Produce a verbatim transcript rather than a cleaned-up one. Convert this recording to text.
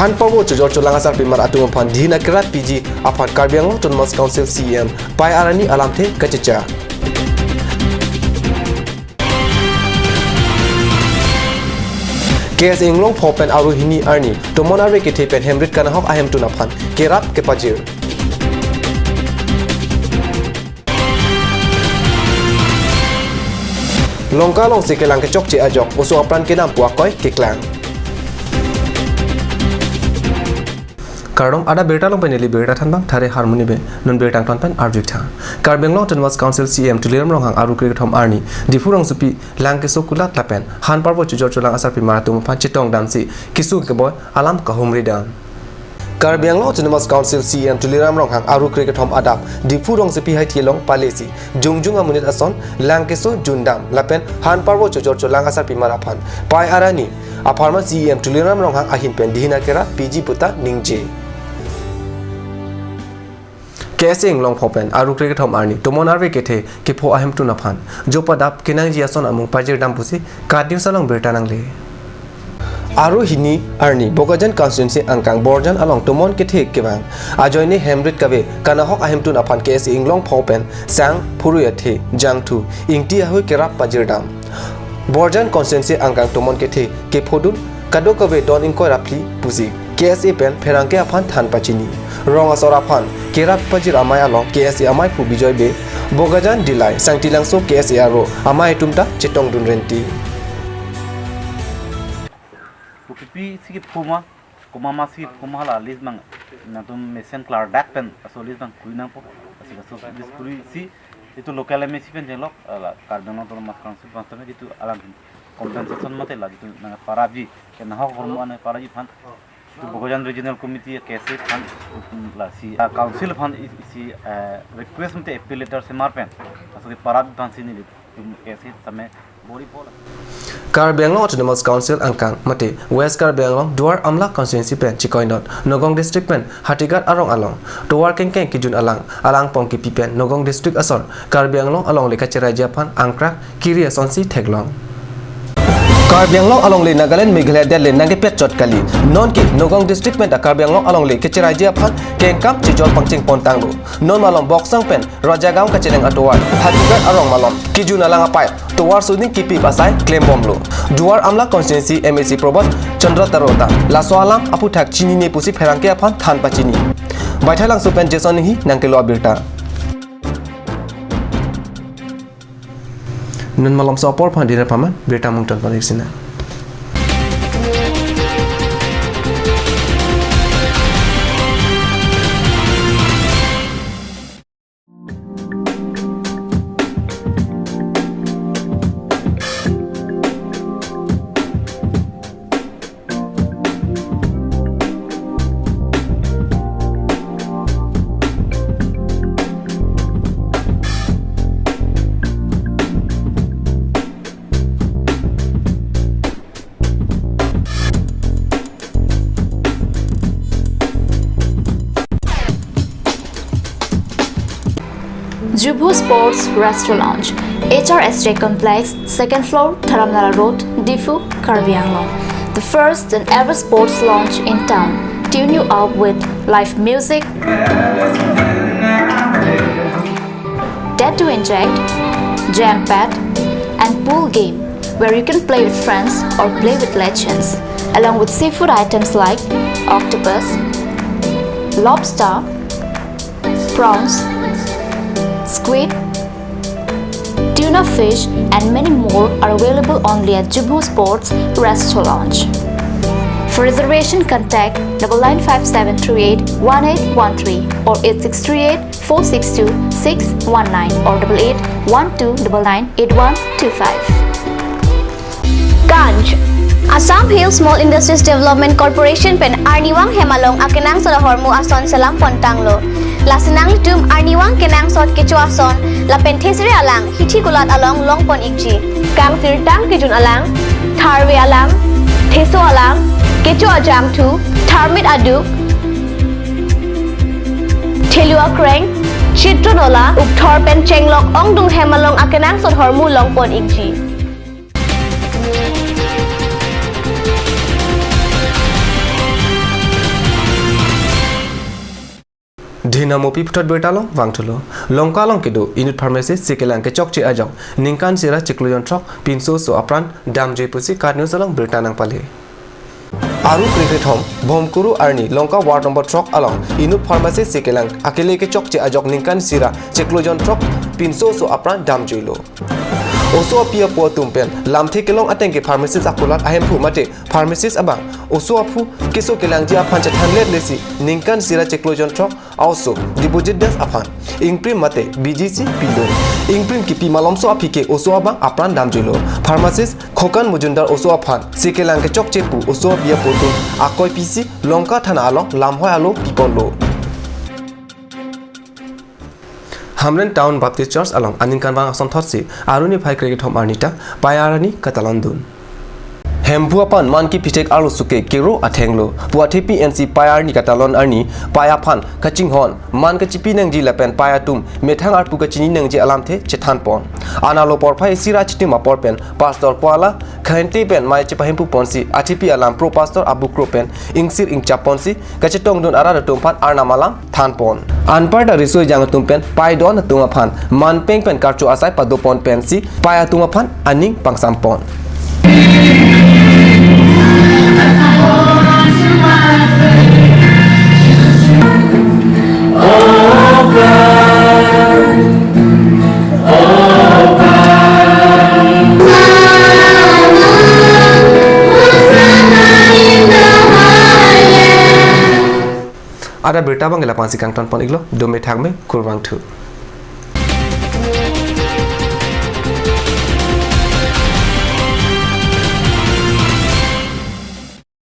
Han parvo chojor cholang asarpimar atum aphan dihin akerap piji aphan Karbi Anglong Autonomous Council C E M Pi Arani alamthe kachecha. K S A Inglongpho pen Aru hini arni tomon arve kethe pen hemrit kanahok ahemtun aphan kerap kepajir. Lanka alongsi kelang kechokche ajok oso apran kedam pu akoi keklang. Kardom, adap birta along pen neli birta thanbang Thare Harmoni Bey. Non birta angton pen arju-ik tha. Karbi Anglong Autonomous Council C E M Tuliram Ronghang Aru krekethom arni Diphu rongsopi lang keso kulat lapen han parvo chojor cholang asarpimar atum aphan chetong damsi kesung keboi alam kahumri dam. Karbi Anglong Autonomous Council C E M Tuliram Ronghang Aru krekethom adap Diphu rongsopi haithi along palesi jongjung amonit ason lang keso jundam lapen han parvo chojor cholang asarpimar aphan Pi Arani apharman C E M Tuliram Ronghang ahin pen dihin akerap piji puta ningje. K S A Inglongpho pen Aru krekethom arni tomon arve kethe kepho ahemtun aphan jopa adap kenangji ason amung pajir dam pusi KAT News along birta nangle. Aru hini arni Bokajan constituency angkang Borjan along tomon kethe kevang ajoine hemrit kave kanahok ahemtun aphan K S A Inglongpho pen sang phurui athe jangthu ingti ahui kerap pajir dam. Borjan constituency angkang tomon kethe kephodun kadokave don ingkoi ra phli pusi K S A pen pherangke aphan than pachini. Rong asor aphan kerap pajir amei along K S A amei phu Bijoy Bey, Bokajan Dillai, Sangtilangso K S A aro amei atum ta chetongdun renti. Kopipi si kepho ma, komat ma si kepho ma hala list abang nangtum mesen klardak pen laso list abang kui nangpo. Lasi laso list kui si itum local M A C pen chenglok, ala Karbi Anglong Autonomous Council pen tame itum alang compensation mate la itum nangparapji, kenahok ahormu an parapji aphan itum Bokajan Regional Committee K S A aphan, itum lasi, ah, council aphan i-, isi, eh, request mate appeal letter semar pen laso keparap aphansi neli itum K S A tame bori pola. Karbi Anglong Autonomous Council angkang mate West Karbi Anglong Duar Amla constituency pen chekoinot Nagaon district pen Hatighat arong along tovar kengkeng kejun alang alangpong kepi pen Nagaon district asor Karbi Anglong alongle kacheraiji aphan angkrak kiri asonsi theklong. Karbi Anglong alongle Nagaland Meghalaya adet le nangkepet chot kali. Nonke Nagaon district pen ta Karbi Anglong alongle kacheraiji aphan kengkam chejor pangcheng pon tanglo. Non malom Boksong pen Rajagaon kacheleng atovar Hatighat arong malom kejun alang apei tovar suning kipip asai klembomlo. Duar Amla constituency M A C Prabhat Chandra Taro ta laso alam aphuthak chinine pusi pherangke aphan than pachini. Baithalangso pen Jason Enghi nangkelo abirta. Non malomso apor aphan dina paman birta mungton panik sina. Jubu Sports Restaurant Lounge, H R S J Complex, second floor, Dharamnala Road, Diphu, Karbi Anglong. The first and ever sports lounge in town. Tune you up with live music, dead to inject, jam pad, and pool game where you can play with friends or play with legends, along with seafood items like octopus, lobster, prawns, squid, tuna fish, and many more are available only at Jubu Sports Restaurant Lounge. For reservation, contact double nine five seven three eight one eight one three or eight six three eight four six two six one nine or double eight one two double nine eight one two five. Ganj. Assam Hill Small Industries Development Corporation pen arnivang hem along akenangsot ahormu ason selam pon tanglo. Lasi nanglitum arnivang kenangsot kecho ason lapen thesere alang hithi kulat along long pon ikji. Kangsirtang kejun alang, tharve alang, theso alang, kecho ajangthu, tharmit aduk, thelu akreng, chitron ola, ukthor pen chenglok ongdung hem along akenangsot ahormu long pon ikji. Dina Mopi puthot birta along vangthulo. Longka along kedo inut pharmacy si kelang kechokche ajok ningkan isi ra chiklo jon throk pinso oso apran damjui pusi KAT News along birta nangpale. Aru krekethom Bhomkuru arni Longka ward number throk along inut pharmacy si kelang akele kechokche ajok ningkan isi ra chiklo jon throk pinso oso apran damjuilo. Oso api apo atum pen lamthe kelong ateng ke pharmacist akulat ahemphu mate pharmacist abang oso aphu keso kelangji aphan chethanlet lesi ningkan isi ra chiklo jon throk a-oso deposit das aphan ingprim mate B G C pilo. Ingprim kipi malomso aphi ke oso abang apran damjuilo. Pharmacist Khokan Mojumdar oso aphan si kelang kechokche pu oso api apo atum akoi pisi Longka thana along lamhoi alo piponlo. Hamren Town Baptist Church along aningkanvang asonthotsi Aru niphai krekethom arni ta Pai arni katalon dun. Hemphu aphan man kipithek arloso ke kero athenglo pu athepi ensi Pai arni katalon arni Pai aphan kachinghon, man kachipi nangji lapen Pai atum methang arpu kachini nangji alamthe chethanpon. Analo porphai isi ra chitim apor pen Pastor Puala Khainte pen mei chepahemphu ponsi athepi alam pro pastor abukro pen ingsir ingchap ponsi kachetongdun arat atum aphan Arnam alam thanpon. Anparta riso ejang atum pen Pai don atum aphan manpeng pen karcho asai padopon pensi Pai atum aphan aning pangsampon. Adap birta abang ila pensi kangtonpon iklo, dome thakme, kurvangthu.